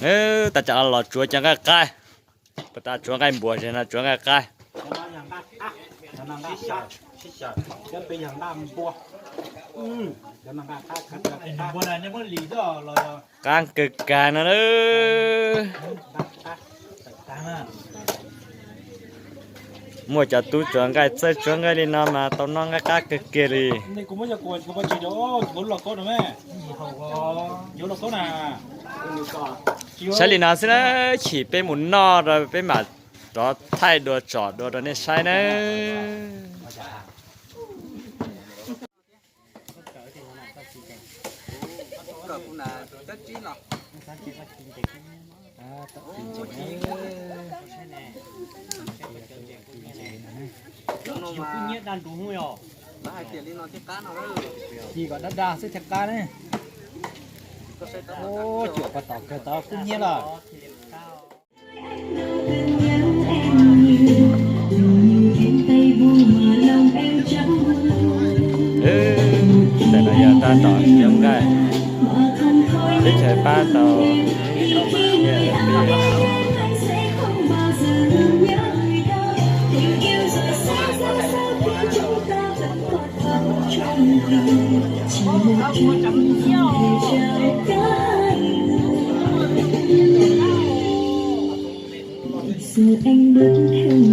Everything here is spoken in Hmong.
Nws tas cov los tsuav cov nqaij qab, puas tas tsuav nqaij npuas, tseem no tsuav nqaij qab. Qab kawg kag no na. Muaj cov tub tsuav nqaij txawj tsuav nqaij li no mas tau noj nqaij qab kawg kiag li. Saib li no xwb na, chim peb mus noj rau peb mam rov thaij dua tsom dua rau nej saib na. Ci kom dab dab xwb thiaj qab ne. Cuam ko tom kawg tod kub hnyiab lawm. Ntawm no yog tab tom cov nqaij, teb chaws pab tau. Xưa anh bước theo